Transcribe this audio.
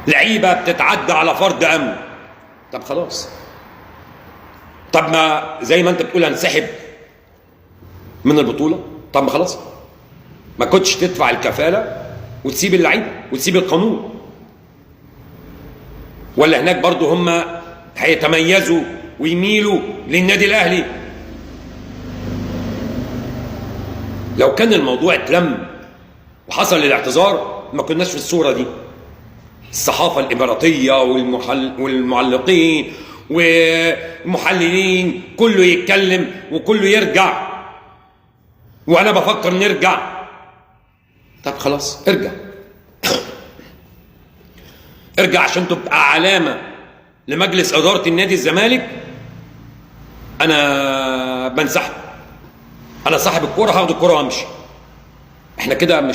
لعيبة بتتعدى على فرد امن. طب خلاص، طب ما زي ما انت بتقول هنسحب من البطولة، طب ما خلاص ما كنتش تدفع الكفاله وتسيب اللعيبة وتسيب القانون. ولا هناك برضو هم هيتميزوا ويميلوا للنادي الاهلي؟ لو كان الموضوع اتلم وحصل الاعتذار ما كناش في الصورة دي. الصحافة الاماراتية والمعلقين والمحللين كله يتكلم وكله يرجع، وانا بفكر نرجع. طب خلاص ارجع، ارجع عشان تبقى علامة لمجلس ادارة النادي الزمالك. انا بنسحب، انا صاحب الكورة، هاخد الكورة وامشي. احنا كده مش